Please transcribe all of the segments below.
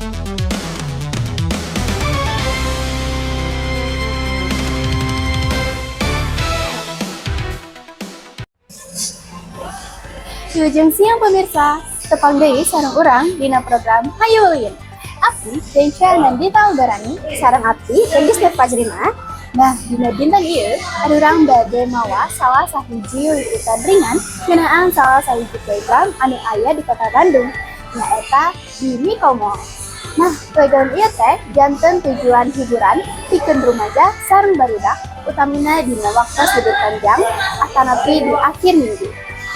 Wilujeng siang, pemirsa, tepang deui sareng urang dina program Hayu Ulin. Abdi, Keisha Nandita Albarani, Sareng abdi, Gendis Nur Fajrina. Nah, dina dinten ieu, urang bade mawa salah sahiji liputan ringan ngeunaan salah sahiji playground anu aya di Kota Bandung, nyaeta di Miko Mall. Nah, playground ieu teh janten tujuan hiburan pikeun rumaja sareng barudak, utamina dina waktu libur panjang atanapi di akhir minggu.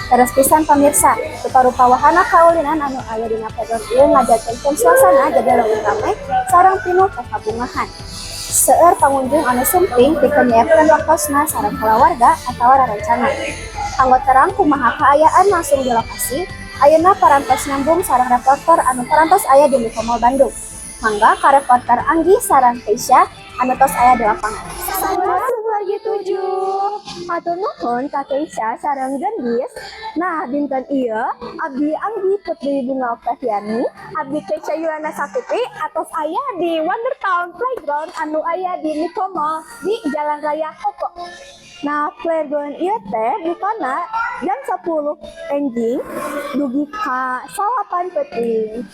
Terus pisan, pemirsa, rupa-rupa wahana kaulinan anu aya dina playground ieu ngajantenkeun suasana jadi leuwih rame sareng pinuh kabungahan. Seueur pangunjung anu sumping pikeun nyiapkeun waktosna sareng kulawarga atawa rerencangan. Kanggo terang kumaha kaayaan langsung di lokasi, ayeuna parantos nyambung sareng reporter anu parantos aya di Miko Mall Bandung. Mangga ka reporter Anggi sareng Keisha anu tos aya di lapangan. Wargi tujuh. Hatur nuhun ka Keisha sareng Gendis. Nah, dinten ieu abdi Anggi Putri Bunga Oktaviani, abdi Keisha Yulana Saputri atos aya di Wonder Town Playground anu aya di Miko Mall di Jalan Raya Koko. Nah, playground ieu teh bukana jam 10 enjing dugi ka 9 peuting.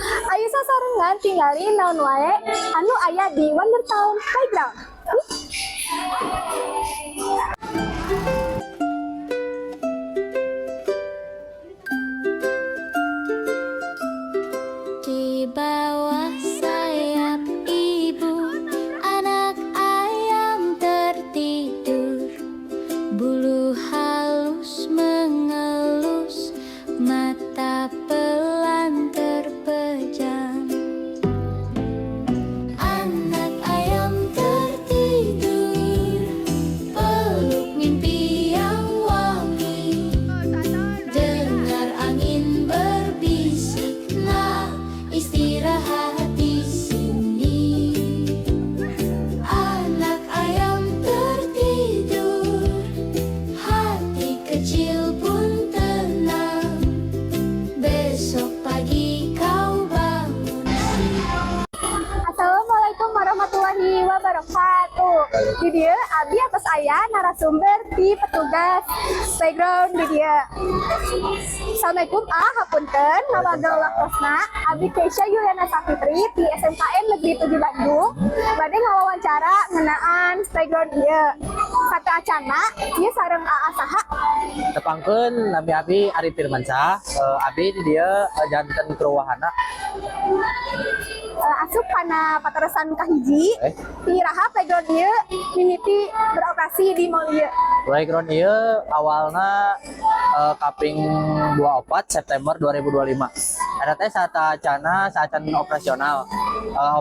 Ayo sasarengan tingali naon wae anu aya di Wonder Town Playground. Di bawah sayap ibu, anak ayam tertidur. Bulu halus mengelus, mata pelan terpejam. Anak ayam tertidur, peluk mimpi yang wangi. Dengar angin berbisik, "Nak, istirahat di sini." Anak ayam tertidur, hati kecil pun tenang. Besok pagi kau bangun. Assalamualaikum warahmatullahi wabarakatuh. Di dieu abdi atos aya narasumber di petugas playground di dieu. Assalamualaikum, ah, hapunten ngawagel waktosna. Abdi Keisha Yuliana Sapitri di SMKN Negeri 7 Bandung. Bade ngawawancara ngeunaan playground ieu. Sateuacanna ieu sareng Aa saha? Tepangkeun, nami abi Ari Firmansyah. Abi di dieu janten kru wahana. Asup kana patarosan kahiji. Iraha playground ieu mimiti beroperasi di mall ieu? Playground ieu awalna kaping 24 September 2025. Eta teh sateuacanna saacan operasional.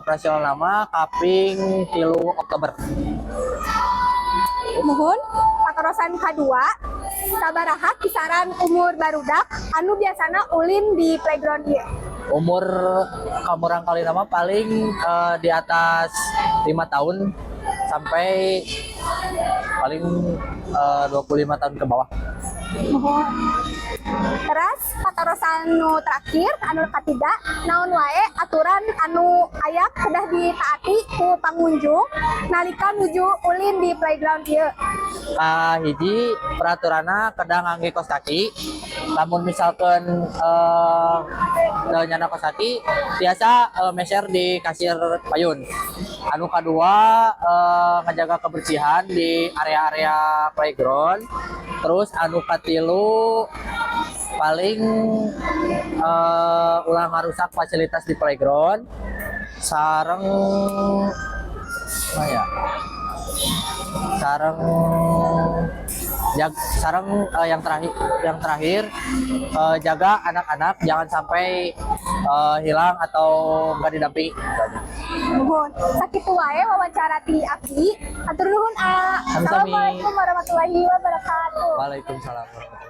Operasional mah kaping 3 Oktober. Muhun, patarosan kadua, sabaraha kisaran umur barudak anu biasana ulin di playground ieu? Umur murangkalih mah paling di atas 5 tahun sampai paling 25 tahun ke bawah. Muhun. Terus patarosan nu terakhir, anu katiga, naon wae aturan anu aya kedah ditaati ku pangunjung nalika nuju ulin di playground ieu? Hiji, peraturanna kedah ngangge kos kaki. Lamun misalkan teu nyana kos kaki, biasa meser di kasir payun. Anu kadua, ngejaga kebersihan di area-area playground. Terus anu katilu, paling ulah ngarusak fasilitas di playground. Sareng apa ya? Sareng sareng yang terakhir, jaga anak-anak jangan sampai hilang atau nggak didampingi. Gitu aja. Nuhun. Sakitu wae wawancara ti abdi. Hatur nuhun, A. Sami-sami. Assalamualaikum warahmatullahi wabarakatuh. Waalaikumsalam warahmatullahi wabarakatuh.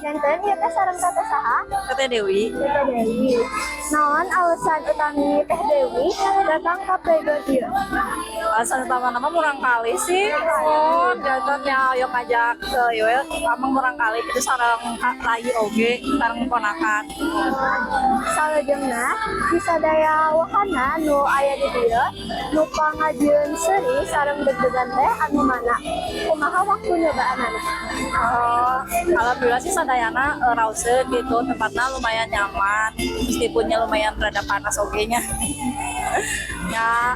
Janten Punten, ieu teh sareng Teteh saha? Teteh Dewi. Teteh Dewi. Naon alasan utami Teh Dewi datang ka playground ieu? Alasan utama nama murangkalih sih. Oh, jatuhnya ayo ngajak ke ieu ameng murangkalih itu sareng rai oge, sareng ponakan. Salajengna, di sadaya wahana nu aya di dieu, nu pangajieun seuri sareng deg-degan teh anu mana? Kumaha waktu nyobaanana? Oh, alhamdulillah sih sadayana rauseun gitu, tempatnya lumayan nyaman, meskipunnya lumayan rada panas oge nya. Ya,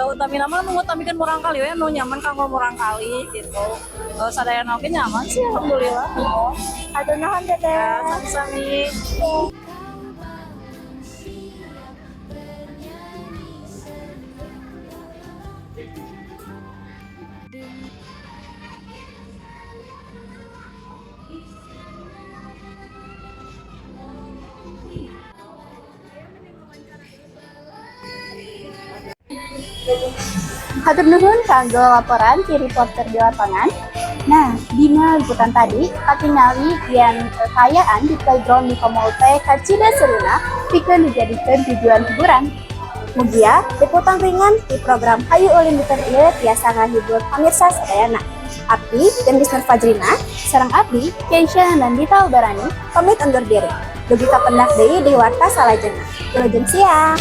utami nama nu ngutamikan murangkalih we nu nyaman kanggo murangkalih gitu. Sadayana oge nyaman sih, alhamdulillah. Oh, Hatur nuhun, Teteh. ya, sami-sami. Kau bangun siang bernyanyi senang. Hatur nuhun kanggo laporan ti reporter di lapangan. Nah, dina liputan tadi katingali yen kekayaan di playground Miko Mall teh kacida seruna pikeun dijadikeun tujuan hiburan. Mugia, liputan ringan di program Hayu Ulin Dinten ieu tiasa ngahibur pamirsa sadayana. Abdi, Gendis Nur Fajrina, Sareng abdi, Keisha Nandita Albarani, pamit undur diri. Dugi kapendak deui di warta salajengna. Wilujeng siang.